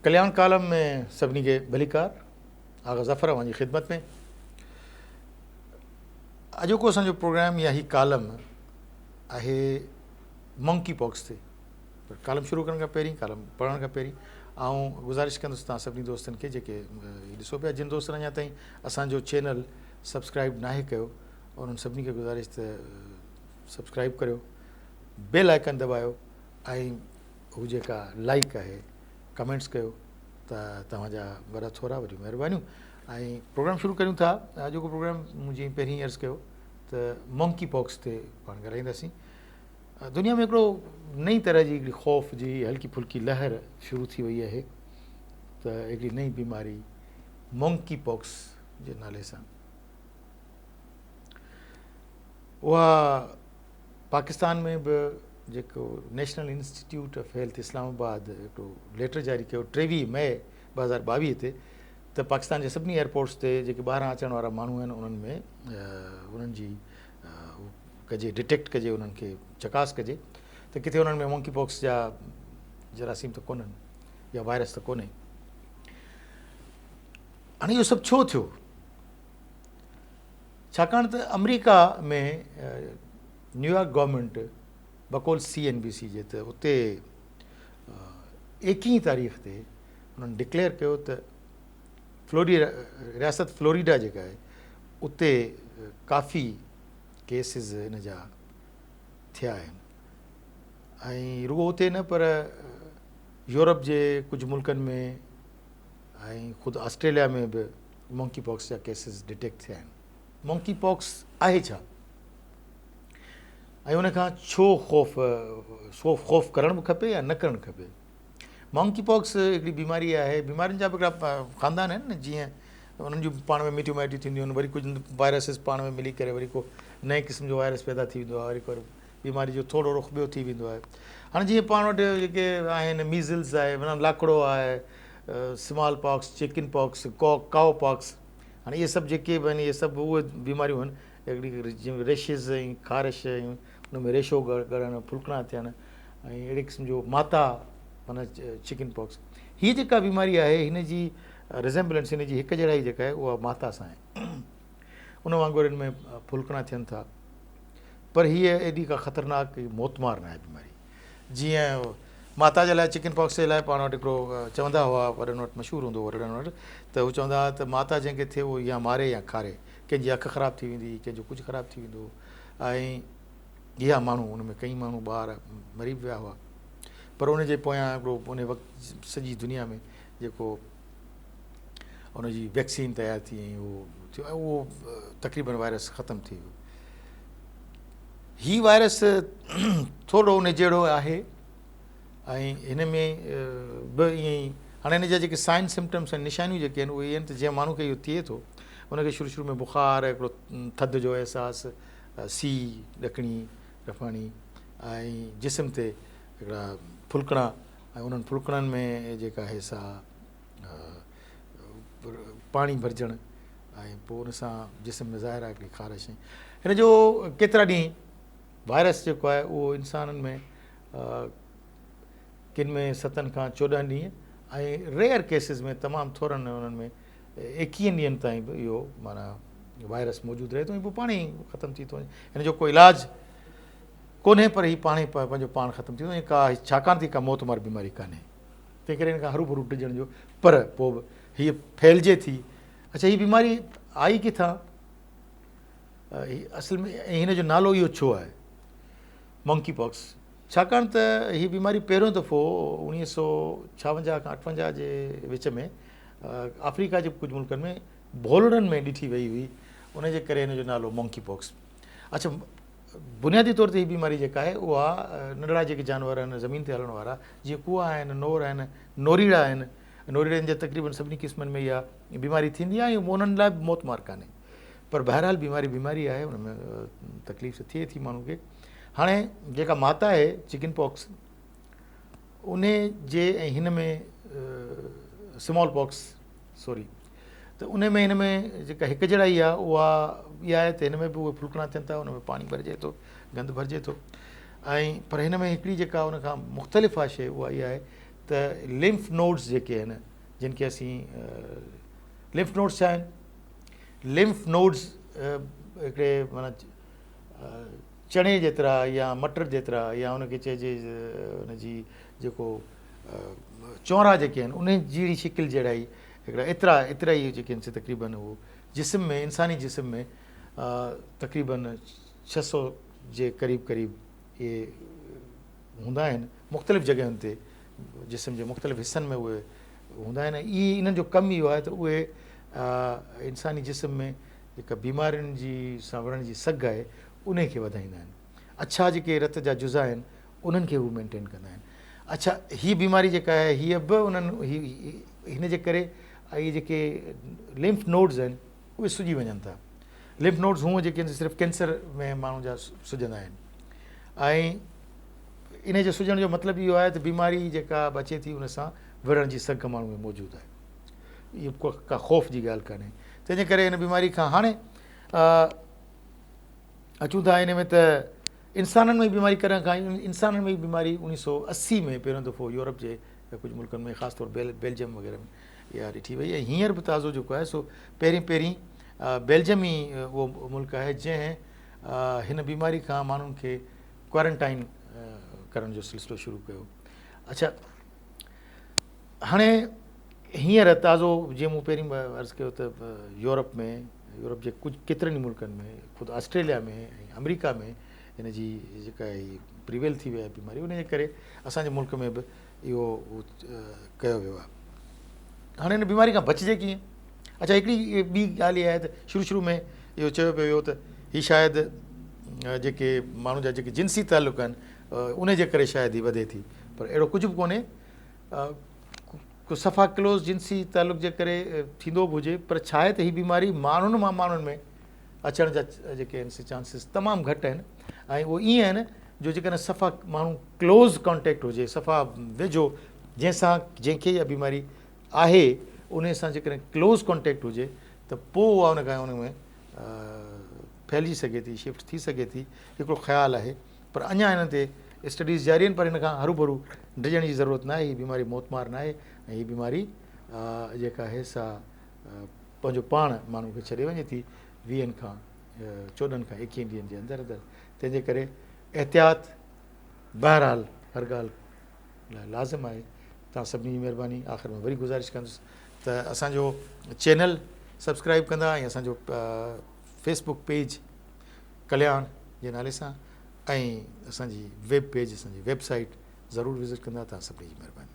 ڪلياڻ column ۾ سڀني کي ڀليڪار. آغا ظفر اوهان جي خدمت ۾. اڄوڪو اسان جو پروگرام يا هي ڪالم آهي منڪي پاڪس تي. پر ڪالم شروع ڪرڻ کان پهرين، ڪالم پڙهڻ کان پهرين آئون گذارش ڪندس توهان سڀني دوستن کي جيڪي هي ڏسو پيا، جن دوستن اڃا تائين اسان جو چينل سبسڪرائب ناهي ڪيو انهن سڀني کي گذارش ته سبسڪرائب ڪريو، بيل آئيڪن دٻايو ۽ هو جيڪا لائيڪ آهي ڪمينٽس ڪيو ته توهان جا وڏا ٿورا، وڏيون مهربانيون. ۽ پروگرام شروع ڪريون ٿا. اڄوڪو پروگرام مون جيئن پهرين عرض ڪيو ته مونڪي پاڪس تي پاڻ ڳالهائينداسين. دنيا ۾ هڪڙو نئين طرح جي هڪڙي خوف جي هلڪي ڦلڪي لهر شروع ٿي وئي آهي ته هڪڙي نئين بيماري مونڪي پاڪس جي نالي سان اها پاڪستان ۾ به جيڪو national institute of health Islamabad هڪڙو ليٽر جاري ڪيو 23 مئي 2022 تي ته پاڪستان جي سڀني ايئرپورٽس تي جيڪي ٻاهران اچڻ وارا ماڻهو آهن انهن ۾ انهن جي ڪجي ڊٽيڪٽ ڪجي، انهن کي چڪاس ڪجي ته ڪٿي انهن ۾ منڪي پاڪس جا جراثيم ته ڪونهن يا وائرس ته ڪونهي. هاڻي اهو سڀ ڇو ٿيو؟ ڇاڪاڻ ته آمريڪا ۾ نيويارڪ گورنمينٽ بقول سي اين بي سي جي ته اتي 21 تاريخ تي انهن ڊڪليئر ڪيو ته فلوري رياست فلوريڊا جيڪا آهي اتي ڪافي ڪيسز ان جا ٿيا آهن ۽ رڳو اتي نه پر يورپ جي ڪجهه ملڪن ۾ ۽ خود آسٽريليا ۾ به منڪي پاڪس جا ڪيسز ڊٽيڪٽ ٿيا آهن. منڪي پاڪس آهي ڇا ۽ ان کان ڇو خوف خوف ڪرڻ به کپي يا نه ڪرڻ کپي؟ منڪي پاڪس هڪڙي بيماري آهي. بيمارين جا به هڪڙا خاندان آهن نه، جيئن انهن جون پاڻ ۾ مٽيون مائٽيون ٿينديون آهن، وري ڪجهه وائرسز پاڻ ۾ ملي ڪري وري ڪو نئين قسم جو وائرس پيدا ٿي ويندو آهي، وري ڪو بيماري جو ٿورو رخ ٻيو ٿي ويندو آهي. هاڻي جيئن پاڻ وٽ جيڪي آهن ميزلز آهي، معنيٰ لاکڙو آهي، smallpox, chickenpox, cowpox, هاڻي اهي سڀ جيڪي به آهن اهي سڀ اهي بيماريون آهن هڪڙي ريشز ۽ خارش ۽ ان ۾ ريشو ڳڙڻ، ڦلڪڻا ٿيڻ ۽ اهڙي قسم جو ماتا معنيٰ چڪن پاڪس. هيء جيڪا بيماري آهي هن جي ريزيمبلنس، هن جي هڪ جهڙائي جيڪا آهي اها ماتا سان آهي. ان وانگر هن ۾ ڦلڪڻا ٿين ٿا، پر هيء ايڏي ڪا خطرناڪ موتمار ناهي بيماري. جيئن ماتا جي لاء چڪن پاڪس جي لاء پاڻ وٽ هڪڙو چوندا هئا، وڏن وٽ مشهور هوندو هو وڏڙن وٽ ته هو چوندا هئا ته ماتا جنهن کي ٿئي اهو يا ماري يا کاري، ڪنهن جي اک خراب ٿي ويندي هئي، ڪنهن جو ڪجهه خراب ٿي ويندو هو ۽ اها ماڻهو ان ۾ ڪئين ماڻهو ٻار مري به ويا هئا. پر ان جي پويان هڪڙو ان وقت سڄي دنيا ۾ جيڪو ان جي ويڪسين تيار ٿي ۽ اهو ٿيو ۽ اهو تقريبن وائرس ختم ٿي ويو. هي وائرس ٿورو ان جهڙو آهي ۽ هن ۾ به ائين ئي. هاڻي هن جا جيڪي سائن سمپٽمس آهن، نشانيون جيڪي آهن اهي آهن ته جنهن ماڻهو کي اهو ٿئي ٿو ان کي شروع شروع ۾ بخار، هڪڙو ٿڌ جو احساس، سي، ڏڪڻي، رڦاڻي ۽ جسم تي هڪڙا ڦلڪڻا ۽ انهن ڦلڪڻن ۾ جيڪا آهي سا پاڻي ڀرجڻ ۽ پوء ان سان جسم ۾ ظاهر آهي هڪڙي خارش. هن جو ڪيترا ڏينهن وائرس جيڪو آهي اهو انسانن ۾ ڪن ۾ 7 کان 14 ڏينهن ۽ ريئر ڪيسز ۾ تمام ٿورن انهن ۾ 21 ڏينهن تائين به اهو معنيٰ وائرس موجود رهي ٿو ۽ پوء پاڻ ئي ختم ٿي ٿو وڃي. هن جو ڪو علاج ڪونهي پر هي پاڻ ئي پنهنجو پاڻ ختم ٿي ٿو وڃي. ڪا ڇاڪاڻ ته ڪا موت مار بيماري ڪانهي، تنهن ڪري هن کان هروڀرو ڊڄڻ جو، پر پوء به هيء ڦهلجي ٿي. اڇا هي بيماري آئي ڪٿان اصل ۾ ۽ هن جو نالو اهو ڇو آهي منڪي پاڪس؟ ڇاڪاڻ ته هي بيماري پهريون دفعو 1956 کان 58 جي وچ ۾ آفريڪا جي ڪجهه ملڪن ۾ ڀولڙن ۾ ڏٺي وئي هئي، ان جي ڪري هن جو نالو منڪي پاڪس. اڇا بنيادي طور تي هي بيماري جيڪا آهي اها ننڍڙا جيڪي جانور آهن زمين تي هلڻ وارا، جيئن ڪوئا آهن، نور آهن، نوريڙا آهن، نوريڙن جي تقريبن سڀني قسمن ۾ اها بيماري ٿيندي آهي ۽ انهن لاء به موتمار ڪانهي، پر بهرحال بيماري بيماري آهي، ان ۾ تڪليف ته ٿئي ٿي ماڻهو کي. هاڻي جيڪا ماتا آهي چڪن پاڪس ان جي ۽ هن ۾ سمال پاڪس سوري ته ان ۾ هن ۾ جيڪا هڪ جهڙائي آهي اها اها آهي ته هن ۾ به اهي ڦلڪڻا ٿين ٿا، ان ۾ پاڻي ڀرجي ٿو، گند ڀرجي ٿو ۽ پر هن ۾ هڪڙي جيڪا ان کان مختلف آهي شيء اها اها آهي ته لمف نوڊز جيڪي آهن جن کي اسين لمف نوڊز ڇا آهن؟ لمف نوڊز هڪڙي معنيٰ چڻي جيترا يا مٽر جيترا يا ان کي چئجي ان جي جيڪو چونرا جيڪي آهن انهن جهڙي شڪل جهڙا ئي هڪڙا ايترا ايترا ئي جيڪي آهن سي تقريبن هو جسم ۾ انساني جسم ۾ تقريبن 600 جي قريب قريب اهي هوندا آهن مختلف جڳهين تي جسم جي مختلف حصن ۾ اهي هوندا آهن ۽ اهي انهن جو ڪم اهو آهي ته اهي انساني جسم ۾ جيڪا بيمارين جي سان وڙهڻ جي سگهه آهي انهي کي وڌائيندا آهن اڇا جيڪي رت جا جزا آهن انهن کي هو مينٽين ڪندا آهن اڇا هي بيماري جيڪا آهي هيء به انهن هن جي ڪري اهي جيڪي لمف نوڊز آهن اهي سڄي وڃن ٿا لمف نوڊز هونء جيڪي آهن صرف ڪينسر ۾ ماڻهن جا سڄندا آهن ۽ ان جي سڄڻ جو مطلب اهو آهي ته بيماري جيڪا به اچي ٿي ان سان وڙهڻ جي سگهه ماڻهو ۾ موجود آهي اهو ڪا خوف جي ڳالهه ڪانهي تنهنجي ڪري هن بيماري کان هاڻي اچون ٿا ان ۾ ته انسانن ۾ بيماري ڪڏهن کان انسانن ۾ بيماري 1980 ۾ پهريون دفعو يورپ جي ڪجهه ملڪن ۾ خاص طور بيلجيم وغيره ۾ اها ڏٺي وئي ۽ هينئر به تازو جيڪو آهي سو پهرين پهرين بيلجيم ئي اهو ملڪ آهي جنهن هن بيماري کان ماڻهن کي ڪوارنٽائن ڪرڻ جو سلسلو شروع ڪيو. اڇا هاڻي هينئر تازو جيئن مون پهرين به عرض ڪيو ته يورپ ۾ يورپ جي ڪجهه ڪيترن ئي ملڪن ۾ خود آسٽريليا ۾ ۽ آمريڪا ۾ هن جي جيڪا هي پريويل ٿي وئي آهي بيماري ان جي ڪري اسان جي ملڪ ۾ به اهو ڪيو ويو آهي. هاڻي هن بيماري کان بچجي ڪيئن؟ اڇا هڪڙي ٻي ڳالهه اها آهي ته شروع شروع ۾ اهو چيو پيو ويو ته هي شايد جيڪي ماڻهن جا جيڪي جنسي تعلق آهن ان جي ڪري شايد هي وڌي ٿي پر اهڙو ڪجهه به ڪونهي ڪو صفا ڪلوز جنسي تعلق جي ڪري ٿيندو به هجي پر ڇا آهي ته هي بيماري ماڻهن مان ماڻهن ۾ اچڻ جا جيڪي آهن سي چانسز تمام گهٽ آهن ۽ اهو ائين آهن جو جيڪڏهن صفا ماڻهو ڪلوز ڪانٽيڪٽ هجي صفا ويجهو جنهن سان جنهن کي اها بيماري آهي انهي سان جيڪڏهن ڪلوز ڪانٽيڪٽ هجي ته پوء اها ان کان ان ۾ ڦهلجي سگهي ٿي شفٽ ٿي سگهي ٿي هڪڙو خيال آهي پر اڃا انهن تي اسٽڊيز جاري آهن پر ان کان هروڀرو ڊڄڻ جي ضرورت ناهي هي بيماري موتمار ناهي ۽ هي بيماري جيڪا آهي سا پنهنجو پاڻ ماڻهو کي ڇڏي وڃي ٿي ويهن کان چوڏهن کان ايڪيهن ڏينهن جي اندر اندر تنهن جي ڪري احتياط بهرحال هر ڳالهه لاء لازم آهي توهان سڀني جي مهرباني آخر ۾ وري گذارش ڪندس ته اسان جو چينل سبسڪرائب ڪندا ۽ اسان جو فيسبوڪ پيج ڪلياڻ جي نالي سان ۽ اسان جي ويب پيج اسان جي ويب سائيٽ ضرور وزٽ ڪندا توهان سڀني جي مهرباني.